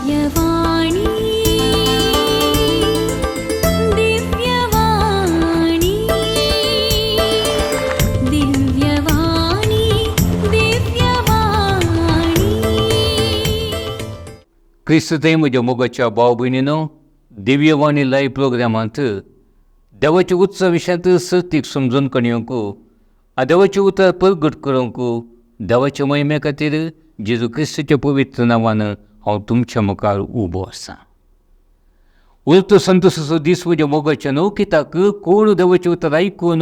दिव्यवाणी, दिव्यवाणी, दिव्यवाणी, दिव्यवाणी. क्रिस्तय म्हज्या मोगाच्या भाव भयणीनो, दिव्यवाणी लायव्ह प्रोग्रामांत देवाच्या उत्सव विशयांत सर्तीक समजून कणयोंक आनी देवाचें उतर परगट करूंक देवाच्या मोहिमे खातीर जेजू क्रिस्ताच्या पवित्र नांवान हांव तुमच्या मुखार उबो आसा. उरतो संतोसाचो दीस म्हज्या मोगाच्या न्हू, कित्याक कोण देवाचें उतर आयकून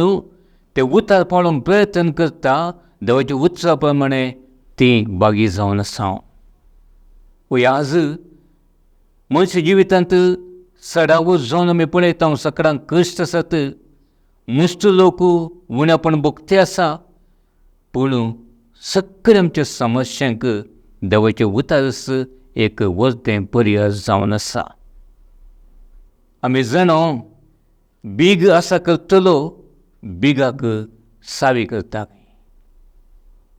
तें उतर पाळोवंक प्रयत्न करता, देवाच्या उत्सवा प्रमाणे ती बागी जावन आसा. वय आज मनशा जिवितांत सडावत जावन आमी पळयता, सकडांक कश्ट आसात, मुश्ट लोक उणेपण भोगते आसा. पूण सगळ्या आमच्या समस्यांक देवाचें उतरच एक वर्तें पर्याय जावन आसा. आमी जाणो बीग आसा करतलो बिगाक सावी करता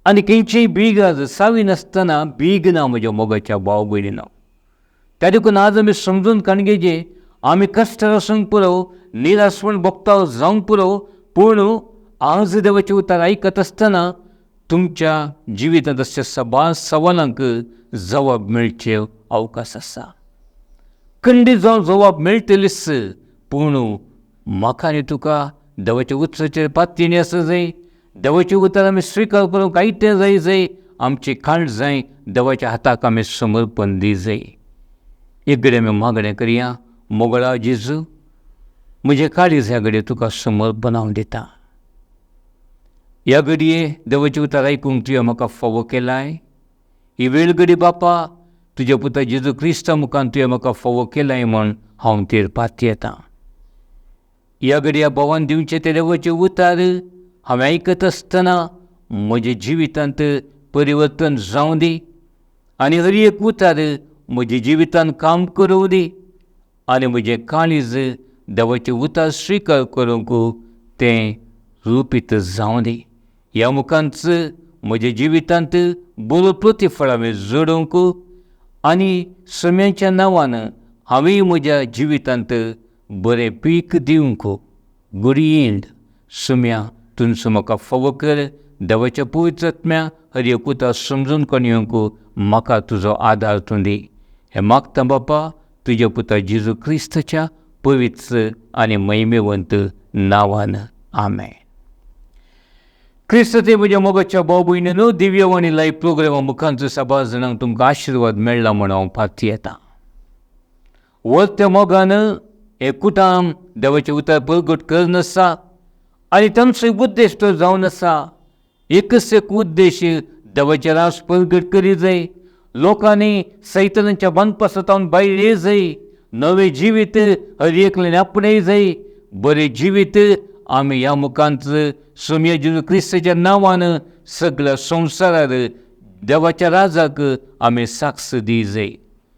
आनी खंयचीय बीग आज सावी नासतना बीग ना म्हज्या मोगाच्या भाव भयणीनो. त्या देखून आज आमी समजून काणगेचे आमी कश्ट आसूंक पुरो, निराशपण भोगता जावंक पुरो, पूण आज देवाचें उतर आयकत आसतना तुमच्या जिवितांत अशा सबार सवालांक जवाब मेळचे अवकाश आसा. खंडीत जावन जवाब मेळटलीच, पूण म्हाका आनी तुका देवाच्या उत्सवाचेर पातयेणी आसा जाय. देवाचें उतर आमी स्विकार करूंक आयतें जाय जाय, आमची काळ जाय देवाच्या हाताक आमी समर्पण दी जाय. एक घडी आमी मागणें करया. मोगळा जेजू, म्हजें काळीज ह्या घडये तुका समर्पण हांव दिता. ह्या घडये देवाचें उतर आयकूंक तुवें म्हाका फावो केलाय. ही वेळ घडी बापा तुज्या पुता जेजू क्रिस्ता मुखान तुवें म्हाका फावो केलाय म्हूण हांव तेर पातयेतां. ह्या घडया भावान दिवचें तें देवाचें उतर हांवें आयकत आसतना म्हज्या जिवितांत परिवर्तन जावं दी आनी हर एक उतर म्हज्या जिवितांत काम करूं दी आनी म्हजें काळीज देवाचें उतर स्विकार करूंक तें रुपीत जावं दी. ह्या मुखांच म्हज्या जिवितांत बरो प्रतिफळ हांवें जोडूंक आनी सम्याच्या नांवान हांवें म्हज्या जिवितांत बरें पीक दिवंक. गुड यील्ड सुम्या तुमचो म्हाका फावो कर. देवाच्या पवित्र आत्म्या हर एक उतर समजून कण येवंक म्हाका तुजो आदार तूं दी. हें मागता बापा तुज्या पुता जेजू क्रिस्ताच्या पवित्र आनी महिमेवंत नांवान, आमेन. क्रिस्त ते म्हज्या मोगाच्या भाव भयणीनो, दिव्यवाणी लायव्ह प्रोग्रामा मुखांचो सभा जाणांक तुमकां आशिर्वाद मेळ्ळा म्हूण हांव पातयेतां. वर्त्या मोगान हें कुटाम देवाचें उतर परगट करनासा आनी तांचो उद्देश तो जावन आसा. एकच एक उद्देश, देवाचें रास परगट करी जाय, लोकांनी सैतनाच्या बांदपासांत भायर ये जाय, नवें जिवीत हर एकल्यान आपणाय जाय, बरें जिवीत आमी ह्या मुखांत सोमया जेजू क्रिस्ताच्या नांवान सगळ्या संवसारार देवाच्या राजाक आमी साक्ष दी जाय.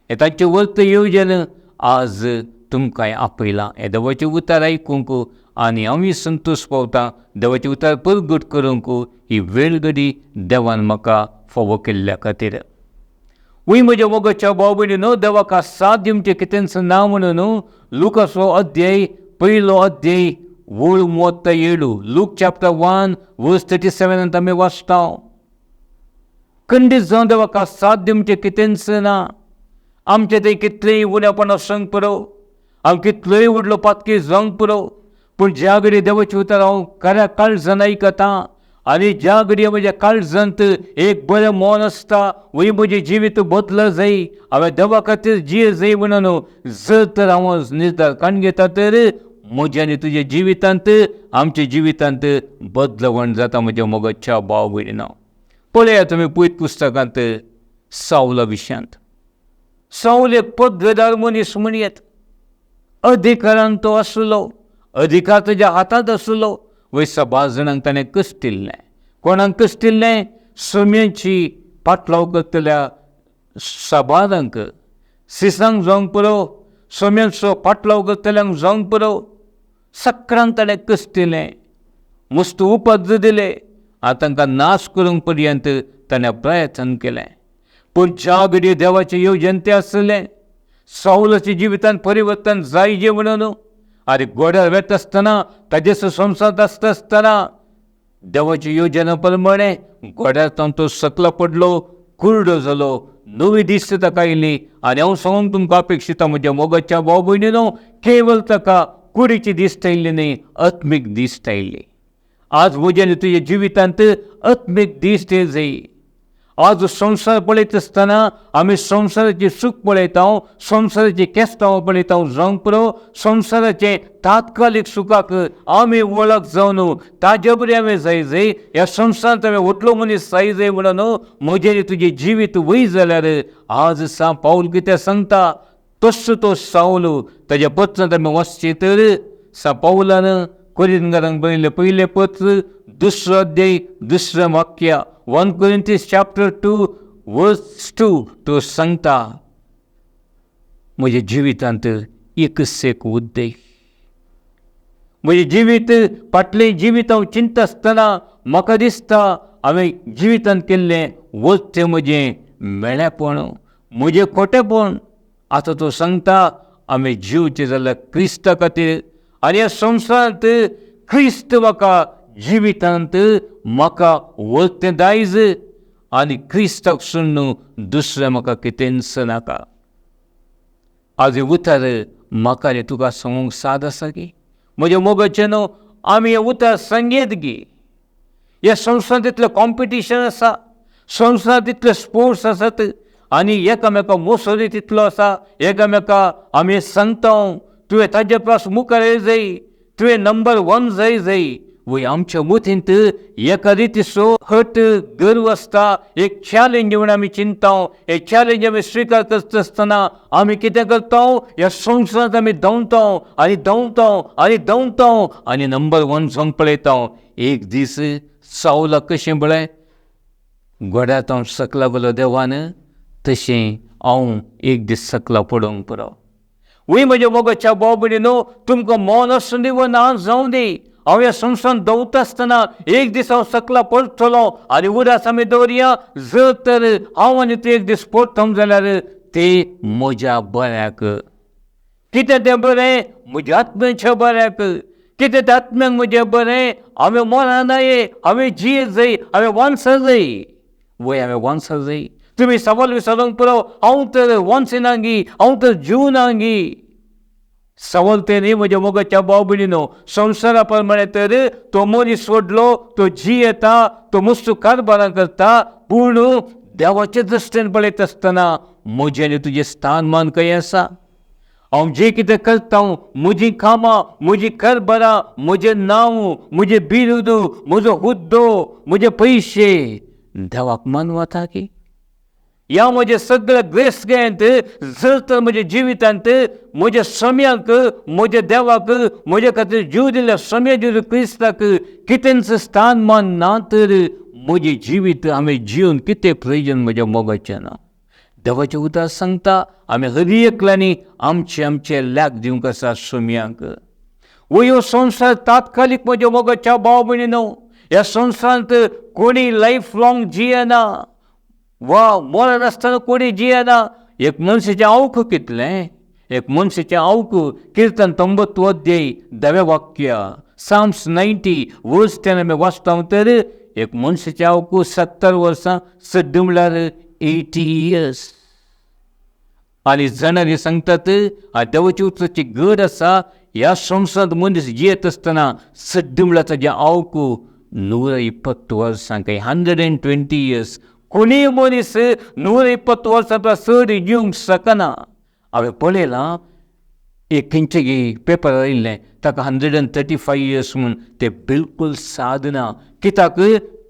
हें तांचें वर्त येवजण आज तुमकां आपयलां हें देवाचें उतर आयकूंक आनी हांवूय संतोश पावतां देवाचें उतर परगट करूंक. ही वेळ घडी देवान म्हाका फावो केल्ल्या खातीर. वय म्हज्या मोगाच्या भाव भयणीनो, देवाक साथ दिवचें कितेंच ना म्हणून लुकाचो अध्याय पयलो अध्याय वळ 37, लूक चॅप्टर 1 वर्स 37 आमी वाचता. खंडीत जावन देवाक साथ दिवचें कितेंच ना. आमचें तें कितलेंय उणेपण आसूंक पुरो, हांव कितलोय व्हडलो पातकी जावंक पुरो, पूण ज्या घडये देवाचें उतर हांव खऱ्या काळजान आयकतां आनी ज्या घडये म्हज्या काळजांत एक बरें मन आसता, वय म्हजें जिवीत बदल जाय, हांवें देवा खातीर जिये जाय म्हणून जर तर हांव निर्धार काडून घेता तर म्हज्या आनी तुज्या जिवितांत आमच्या जिवितांत बदलवण जाता. म्हज्या मोगाच्या भाव भयणीनो, पळयात तुमी पयत पुस्तकांत सावला विशयांत. सावल एक पदवेदार मनीस म्हणयेत, अधिकारान तो आसलो, अधिकार तुज्या हातांत आसलो. वय सभा जाणांक ताणें कश्टिल्लें. कोणाक कश्टिल्लें? सम्यांची पाटलाव करतल्या सबारांक, सिसांक जावंक पुरो, सम्यांचो पाटलाव करतल्यांक जावंक पुरो, सगळ्यांक ताणें कश्टिलें, मस्त उपद्र दिले आनी तांकां नाश करूंक पर्यंत ताणें प्रयत्न केलें. पूण ज्या घडये देवाचें येवजण तें आसलें. सावलाच्या जिवितांत परिवर्तन जायजे म्हणून. आनी गोड्यार वेता आसतना ताजे संवसारांत आसता आसतना देवाची योजना प्रमाणे गोड्यार तावन तो सकला पडलो, कुरडो जालो, नवी दिस्त ताका आयली. आनी हांव सांगूंक तुमकां अपेक्षिता म्हज्या मोगाच्या भाव भयणीनो, केवल ताका कुडीची दिस्त आयली न्ही, आत्मीक दिस्त आयली. आज म्हज्या आनी तुज्या जिवितांत आत्मीक दिस्त जाय. आज संवसार पळयता आसतना आमी संवसाराचें सूख पळयता, संवसाराचें केस्तांव पळयता, जावंक पुरो संवसाराचें तात्कालीक सुखाक आमी वळख जावन ताजे बरी हांवें जाय जाय, ह्या संवसारांत हांवें व्हडलो मनीस जाय जाय म्हणून म्हजें आनी तुजें जिवीत वय जाल्यार आज सा पावल कितें सांगता तसो तो सावल ताज्या पत्रांत आमी वाचचें तर सा पावलान कोरिंथकारांक बरयल्लें पयलें पत्र दुसरो अध्याय दुसरें वाक्य 1 Corinthians chapter 2 verse 2 तो सांगता, म्हज्या जिवितांत एकच एक उद्देश, म्हजें जिवीत फाटलें जिवीत हांव चिंतता आसतना म्हाका दिसता हांवें जिवितांत केल्लें वचतें म्हजें मेळेपण, म्हजें खोटेपण. आतां तो सांगता हांवें जिवचें जाल्यार क्रिस्ता खातीर आनी ह्या संवसारांत क्रिस्त म्हाका जिवितांत म्हाका वचतें दायज आनी क्रिस्ताक सोडून दुसरें म्हाका कितेंच नाका. आज हें उतर म्हाका आनी तुका सांगूंक साद आसा की म्हज्या मोगाचें न्हू आमी हें उतर सांगयत गी. ह्या संवसारांत इतलें कॉम्पिटिशन आसा, संवसारांत इतले स्पोर्ट्स आसात आनी एकामेका मोसोरी तितलो आसा, एकामेका आमी सांगता तुवें ताजे परस मुखार येय जाय, तुवें नंबर 1 जाय जाय. वय आमच्या मतींत एका रितीचो हट गर्व आसता, एक चॅलेंज म्हूण आमी चिंता. हे चॅलेंज आमी स्विकार करता आसतना आमी कितें करता, ह्या संवसारांत आमी धांवता आनी धांवता आनी धांवता आनी नंबर 1 जावंक पळयता. एक दीस सावलाक कशें पळय गोड्यार हांव सकला गेलो देवान, तशें हांव एक दीस सकला पडोवंक पुरो. वय म्हज्या मोगाच्या भाव भयणीनो, तुमकां मौन आसूं दी वा ना जावं दी, हांव ह्या संवसारांत धांवता आसतना एक दीस हांव सकला पडटलो आनी उदास आमी दवरया, जर तर हांव आनी तूं एक दीस पडटलो जाल्यार ते म्हज्या बऱ्याक. कितें तें बरें? म्हज्या आत्म्याच्या बऱ्याक. कितें तें आत्म्याक म्हजें बरें? हांवें मरना ये, हांवें जियेत जाय, हांवें वान्सा जाय. वय हांवें वान्सा जाय. तुमी सवाल विचारूंक पुरो, हांव तर वान्सिना गी, हांव तर जिवना गी. सवाल तें न्ही म्हज्या मोगाच्या भाव भयणीनो, संवसारा प्रमाणे तर तो मनीस सोडलो, तो जियेता, तो मस्त कारभारां करता, पूण देवाचे दृश्टीन पळयता आसतना म्हजें आनी तुजें स्थान मान खंय आसा? हांव जें कितें करता, म्हजीं कामां, म्हजीं कारभारां, म्हजें नांव, म्हजें बिरुद, म्हजो हुद्दो, म्हजे पयशे देवाक मानवता की? ह्या म्हज्या सगळ्या ग्रेसगेंत जर तर म्हज्या जिवितांत म्हज्या सम्याक, म्हज्या देवाक, म्हज्या खातीर जीव दिल्ल्या सम्या जेजू क्रिस्ताक कितेंच स्थान मान ना तर म्हजें जिवीत हांवें जिवन कितें प्रयोजन म्हज्या मोगाचें ना. देवाचें उतर सांगता आमी हर एकल्यांनी आमचे आमचे लेख दिवंक आसा सम्यांक. वयो संवसार तात्कालीक म्हज्या मोगाच्या भाव भयणीनो, ह्या संवसारांत कोणी लायफ लॉंग जियेना वा मरण आसतना कोणी जियेना. एक मनशाचें आवक कितलें, एक मनशाचें आवक किर्तन 90 अध्याय 10 वाक्य, Psalms 90 verse 10 आमी वाचता तर एक मनशाचें आवक 70 वर्सां, सद्या म्हणल्यार 80 years. आनी जाणारी सांगतात देवाची उतराची गड आसा, ह्या संवसारांत मनीस जियेत आसतना सद्या म्हणल्यार ताजें आवक 120 वर्सां, काय 120 years. कोणीय मनीस 120 वर्सां परस चड जिवंक शकना. हांवें पळयलां एक खंयचे पेपर आयिल्लें ताका 135 years म्हूण, तें बिलकूल साद ना. कित्याक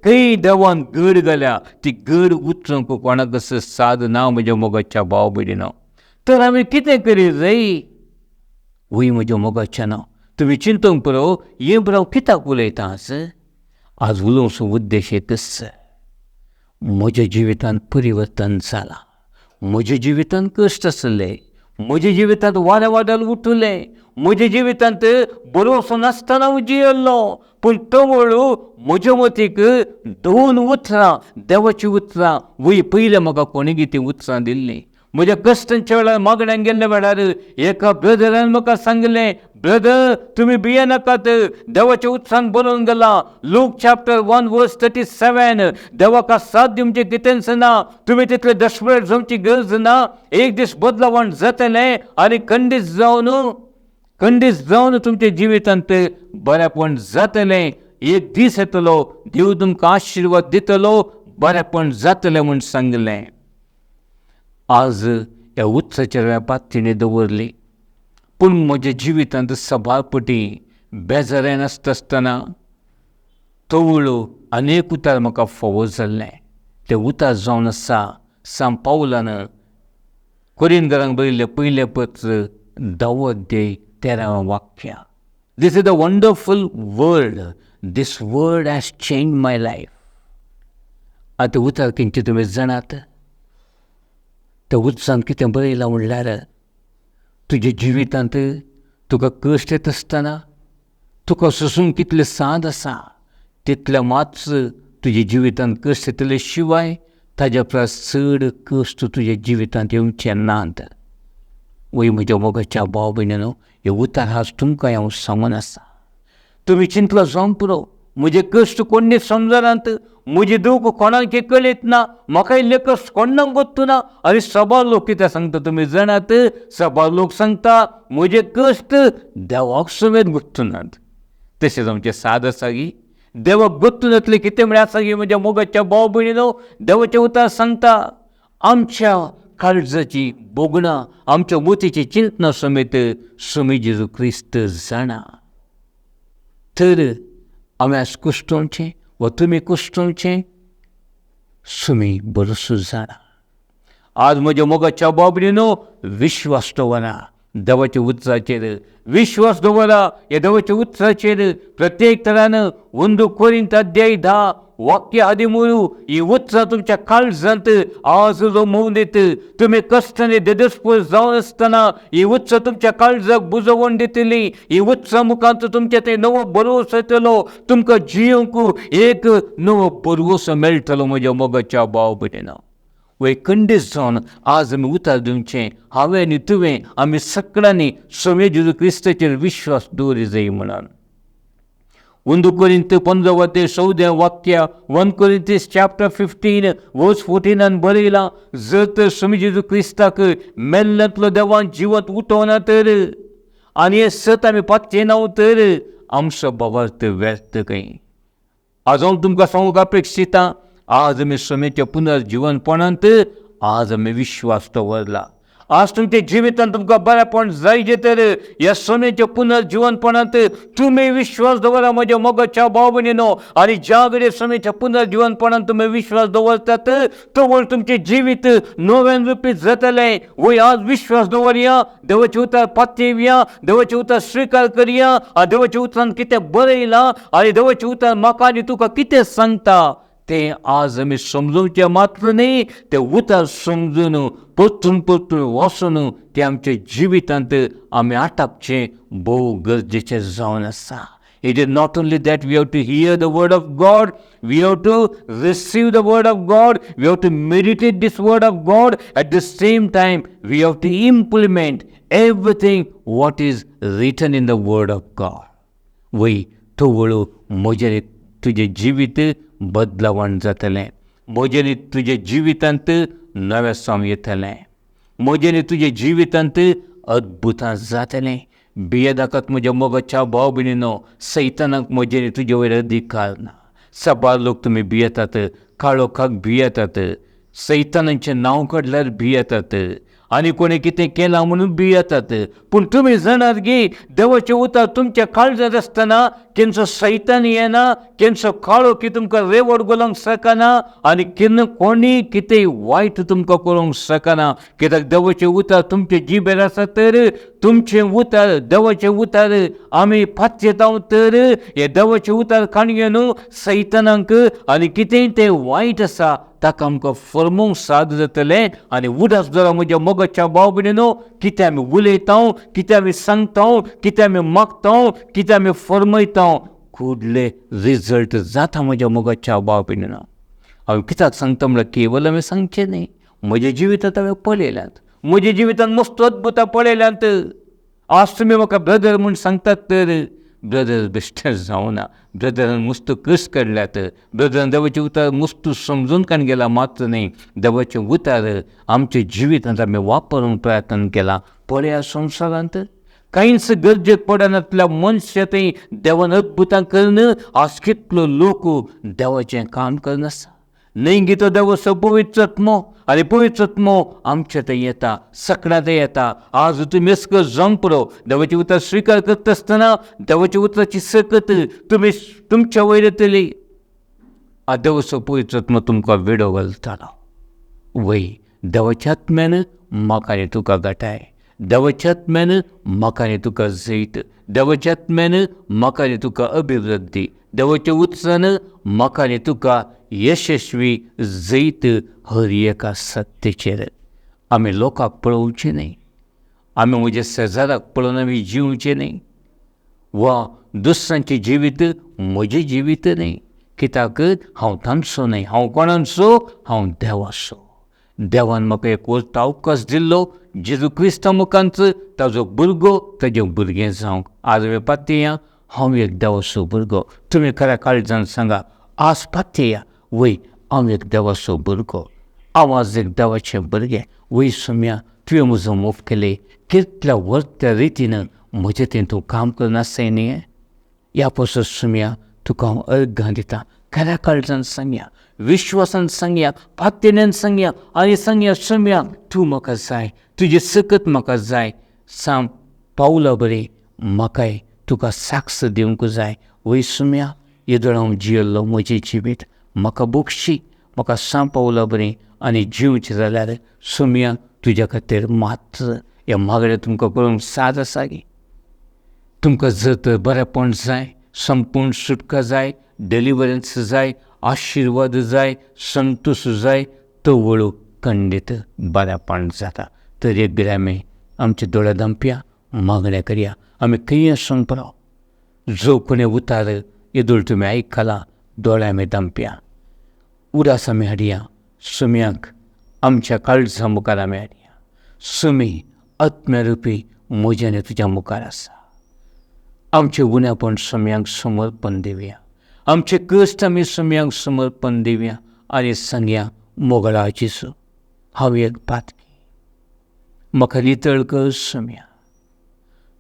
खंय देवान गड घाल्या ती गड उतरूंक कोणाक साद ना म्हज्या मोगाच्या भाव भयणीनो. तर हांवें कितें करी जाय? वय म्हज्या मोगाच्या ना, तुमी चिंतूंक पुरो हें बरो कित्याक उलयता आज? आज उलोवचो उद्देश एकच, म्हज्या जिवितांत परिवर्तन जालां, म्हज्या जिवितांत कश्ट आसले, म्हज्या जिवितांत वारें वादळ उठलें, म्हज्या जिवितांत बरोसो नासतना हांव जियेल्लो, पूण तवळ म्हज्या मतीक 2 उतरां, देवाचीं उतरां, वय पयलें म्हाका कोणें तीं उतरां दिल्लीं. म्हज्या कश्टांच्या वेळार मागण्यांक गेल्ल्या वेळार एका ब्रदरान म्हाका सांगलें, ब्रदर तुमी भियेनाकात, देवाच्या उत्साहान बरोवन गेला लूक चॅप्टर 1 वर्स 37, देवाक साथ दिवचें कितेंच ना, तुमी तितले दशमेर जावची गरज ना, एक दीस बदलावण जातलें आनी खंडीत जावन तुमच्या जिवितांत बरेपण जातलें. एक दीस येतलो, देव तुमकां आशिर्वाद दितलो, बरेपण जातलें म्हूण सांगलें. आज ह्या उत्साचेर हांवें पातणी दवरली, पूण म्हज्या जिवितांत सभापटी बेजाराय नासता आसतना तवळो अनेक उतार म्हाका फावो जाल्लें. तें उतार जावन आसा सांत पावलान कोरिंदरांक बरयल्लें पयलें पत्र 10वो अध्याय 13 वाक्य. This is a wonderful word. This word has change my life. आतां उतार खंयचें तुमी जाणात? त्या उतरान कितें बरयलां म्हणल्यार तुज्या जिवितांत तुका कश्ट येता आसतना तुका सोसूंक कितलें साद आसा तितलें मात तुज्या जिवितांत कश्ट येतले शिवाय ताज्या परस चड कश्ट तुज्या जिवितांत येवचे नात. वय म्हज्या मोगाच्या भाव भयणीनो, हे उतार आज तुमकां हांव सांगून आसा. तुमी चिंतलो जावंक पुरो, म्हजे कश्ट कोण्णी समजनात, म्हजें दूख कोणाक कळयत ना, म्हाका इल्लें कश्ट कोण्णाक गोत्तू ना. आनी सबार लोक कितें सांगता तुमी जाणात? सबार लोक सांगता म्हजे कश्ट देवाक समेत गोत्तुनात. तशेंच आमचें साद आसा की देवाक गोत्तू नातलें कितें म्हळ्यार आसा की म्हज्या मोगाच्या भाव भयणीनो, देवाचें उतर सांगता आमच्या काळजाची भोगणां, आमच्या मोतीची चिंतना समेत स्वामी जेजू क्रिस्त जाणा. तर आमी आज कुश्टोवचें वा तुमी कुश्टोवचें सुमी बरोसो जाणा. आज म्हज्या मोगाच्या भाव भयणीनो, विश्वास दवरा देवाच्या उतराचेर, विश्वास दवरा ह्या देवाच्या उतराचेर. प्रत्येक तरान 1 कोरिंत अध्याय 10 वाक्य 13 ही उतरां तुमच्या काळजांत आज रोमोवन दित. तुमी कश्टांनी देदस्पोज जावन आसतना ही उतरां तुमच्या काळजाक बुजोवन दितली. ही उतरां मुखांत तुमच्या ते नवो भरवंसो येतलो, तुमकां जियोंक एक नवो भरवंसो मेळटलो म्हज्या मोगाच्या भाव भयणीनो. वय खंडीत जावन आज आमी उतार दिवचें, हांवें आनी तुवें आमी सगळ्यांनी स्वामी जेजू क्रिस्ताचेर विश्वास दवरी जाय म्हणून. 1 कोरिंत 15 ते 14 वाक्य, 1 कोरिंतीस चॅप्टर 15 वर्स 14 बरयलां, जर तर स्वामी जेजू क्रिस्ताक मेल्ल्यांतलो देवान जिवंत उठोवना तर आनी हें सत आमी पातयेना तर आमचो भावार्थ व्यर्थ खंय. आज हांव तुमकां सांगूंक अपेक्षिता, आज आमी स्वामीच्या पुनर्जिवनपणांत आज आमी विश्वास दवरला. आज तुमच्या जिवितांत तुमकां बरेपण जायजें तर ह्या स्वामीच्या पुनर्जिवनपणांत तुमी विश्वास दवरा म्हज्या मोगाच्या भाव भयणीनो. आनी ज्या घडये स्वामीच्या पुनर्जिवनपणांत तुमी विश्वास दवरतात तो तुमचें जिवीत नव्यान रुपीत जातलें. वय आज विश्वास दवरया, देवाचें उतर पातयेवया, देवाचें उतर स्विकार करया. आनी देवाच्या उतरान कितें बरयलां आनी देवाचें उतर म्हाका आनी तुका कितें सांगता तें आज आमी समजोवचें मात्र न्ही, तें उतर समजून परतून परतून वाचून तें आमच्या जिवितांत आमी आटापचें भोव गरजेचें जावन आसा. It is not only that we have to hear the word of God, we have to receive the word of God, we have to meditate this word of God. At the same time we have to implement everything what is written in the word of God. वय तवळू म्हजें तुजें जिवीत बदलावण जातलें, म्हजें तुज्या जिवितांत नवें साम येतलें, म्हजें तुज्या जिवितांत अद्भुतां जातलें. भियेनाकात म्हज्या मोगाच्या भाव भयणीनो, सैतानाक म्हजें तुजे वयर अधिकार ना. सबार लोक तुमी भियेतात, काळोखाक भियेतात, सैतानांचें नांव काडल्यार भियेतात आनी कोणें कितें केलां म्हणून भियेतात. पूण तुमी जाणात की देवाचें उतर तुमच्या काळजांत आसतना केन्ना सैतान येना, केन्ना काळो की तुमकां रेवड घालूंक शकना आनी केन्ना कोणी कितें वायट तुमकां करूंक शकना. कित्याक देवाचें उतर तुमचे जिबेर आसा तर तुमचें उतर देवाचें उतर आमी पातयेता तर हे देवाचें उतर काणये न्हू सैतानाक आनी कितेंय तें वायट आसा ताका आमकां फर्मोवंक साद जातलें. आनी उदास दवरा म्हज्या मोगाच्या भाव भयणीनो, कितें आमी उलयता, कितें आमी सांगता, कितें आमी मागता, कितें आमी फर्मयता, कुडले रिजल्ट जाता म्हज्या मोगाच्या भाव भयणीनो. हांव कित्याक सांगता म्हणल्यार केवल आमी सांगचें न्ही, म्हज्या जिवितांत हांवें पळयल्यात, म्हज्या जिवितांत मस्त अद्भुतां पळयल्यांत. आज तुमी म्हाका ब्रदर म्हूण सांगतात तर ब्रदर बेश्टें जावना. ब्रदरान मस्त कस काडल्यात, ब्रदरान देवाचें उतर मस्त समजून काडून गेला मात्र न्हय, देवाचें उतर आमच्या जिवितांत आमी वापरूंक प्रयत्न केला. पळया संवसारांत कांयच गरजेक पडनातल्या मनशा थंय देवान अद्भुतां करून आज कितलो लोक देवाचें काम करनासता. न्हय गी तो देवाचो पवित्र आत्मो, आनी पवित्र आत्मो आमच्या थंय येता, सगळ्यां थंय येता. आज तुमी मेस्कर जावंक पुरो. देवाचें उतर स्विकार करता आसतना देवाच्या उतराची सकत तुमी तुमच्या वयर येतली. देवाचो पवित्र आत्मो तुमकां विडो घालतलो. वय, देवाच्या आत्म्यान म्हाका आनी तुका घटाय, देवाच्या आत्म्यान म्हाका आनी तुका जैत, देवाच्या आत्म्यान म्हाका आनी तुका अभिवृद्धी, देवाच्या उतरान म्हाका आनी तुका यशस्वी जैत हर एका सत्तेचेर. आमी लोकांक पळोवचें न्हय, आमी म्हज्या शेजाराक पळोवन आमी जिवचें न्हय, वा दुसऱ्यांचें जिवीत म्हजें जिवीत न्हय. कित्याक हांव तांचो न्हय, हांव कोणाचो, हांव देवाचो. देवान म्हाका एक वस्त अवकाश दिल्लो, जेजू क्रिस्ता मुखांत ताजो भुरगो, ताजें भुरगें जावंक. आज हांवें पातया, हांव एक देवाचो भुरगो. तुमी खऱ्या काळजान सांगा, आज पातया, वय हांव एक देवाचो भुरगो, हांव आज एक देवाचें भुरगें. वय सोम्या, तुवें म्हजो मोग केले, कितल्या व्हडल्या रितीन म्हजें तें तूं काम करनासता न्ही. ह्या पासून सोम्या तुका हांव अर्घां दितां. खऱ्या काळजान सांगया, विश्वासान सांगया, पातयेन सांगया आनी सांगया, सोम्या तूं म्हाका जाय, तुजी सकत म्हाका जाय. साम पावला बरें म्हाकाय तुका साक्ष दिवंक जाय. वय सोम्या, येदोळ हांव जियेल्लो म्हजें जिवीत म्हाका बोगशी, म्हाका साम पावला बरें आनी जिवचें जाल्यार सोम्या तुज्या खातीर मात्र. हें मागणें तुमकां करूंक साद आसा गे. तुमकां जर तर बरेंपण जाय, संपूर्ण सुटका जाय, डिलिवरन्स जाय, आशिर्वाद जाय, संतोश जाय, तवळ खंडीत बरेंपण जाता. तर एक घडी आमी आमचे दोळे धांपया, मागणें करया. आमी खंय आसूंक पुरो, जो कोणी उतार येदोळ तुमी आयकला, दोळे आमी धांपया, उदास आमी हाडया, सुम्याक आमच्या काळजा मुखार आमी हाडया. सुमी आत्म्यारुपी म्हज्या आनी तुज्या मुखार आसा. आमचें गुन्यांवपण सुम्यांक समर्पण दिवया, आमचे कश्ट आमी सुम्यांक समर्पण दिवया आनी सांगया, मोगळा जेजू, हांव एक पातकी, म्हाका नितळ कर सुम्या.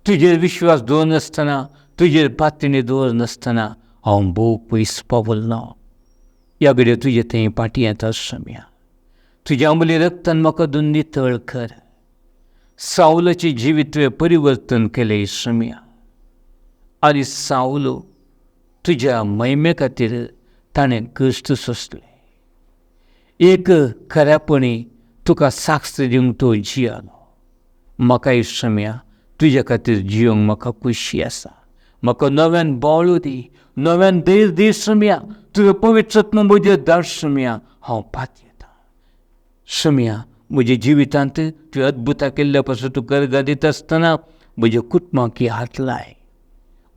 तुजेर विश्वास दवरनासतना, तुजेर पातणी दवरनासतना हांव भोव पयस पावलो. ह्या घडये तुजे थंय पाटी येता सुम्या, तुज्या अमली रक्तान म्हाका दोन नितळ कर. सावलाचें जिवीत तुवें परिवर्तन केलें सुम्या, आनी सावलो तुज्या महिमे खातीर ताणें कश्ट सोंसले. एक खऱ्यापणी तुका साक्ष दिवंक तो जियेलो. म्हाकाय सुम्या तुज्या खातीर जियोंक म्हाका खोशी आसा. म्हाका नव्यान बोळो दी, नव्यान धैर्य दी सुम्या. तुवें पवित्र आत्मो म्हजेर धाड सुम्या, हांव पातयेतां सुम्या. म्हज्या जिवितांत तुवें अद्भुतां केल्ल्या पासून तूं करगा दिता आसतना म्हज्या कुटुंबाक हात लाय,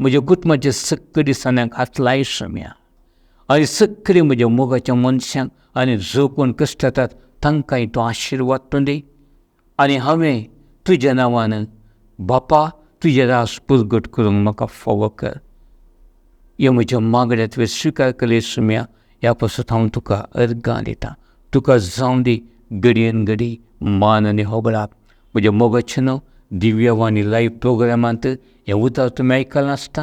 म्हज्या कुटुंबाच्या सक्कडी दिसांक हात लाय सुम्या. आनी सक्कडी म्हज्या मोगाच्या मनशांक आनी जो कोण कश्ट जातात तांकांय तूं आशिर्वाद तूं दी. आनी हांवें तुज्या नांवान बापा तुजें रास पुरगट करूंक म्हाका फावो कर. हें म्हज्या मागण्या तुवें स्विकार केलें सुम्या, ह्या पासून हांव तुका अर्गां दितां. तुका जावं दी घडयेन घडी मान आनी होगळाप. म्हज्या मोगाचें नांव दिव्यवाणी लायव्ह प्रोग्रामांत हें उतार तुमी आयकलां आसता.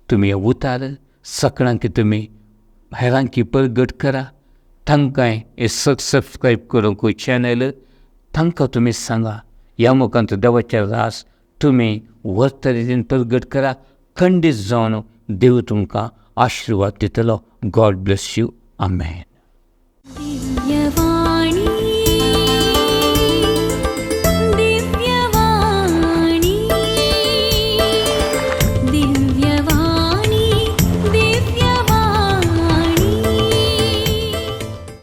तुमी हें उतार सगळ्यांक तुमी हेरांकी परगट करा. तांकांय हें सबस्क्रायब करूंक चॅनल तांकां तुमी सांगा. ह्या मुखांत देवाचे रास तुमी व्हरता रितीन परगट करा. खंडीत जावन देव तुमकां आशिर्वाद दितलो. God bless you. Amen.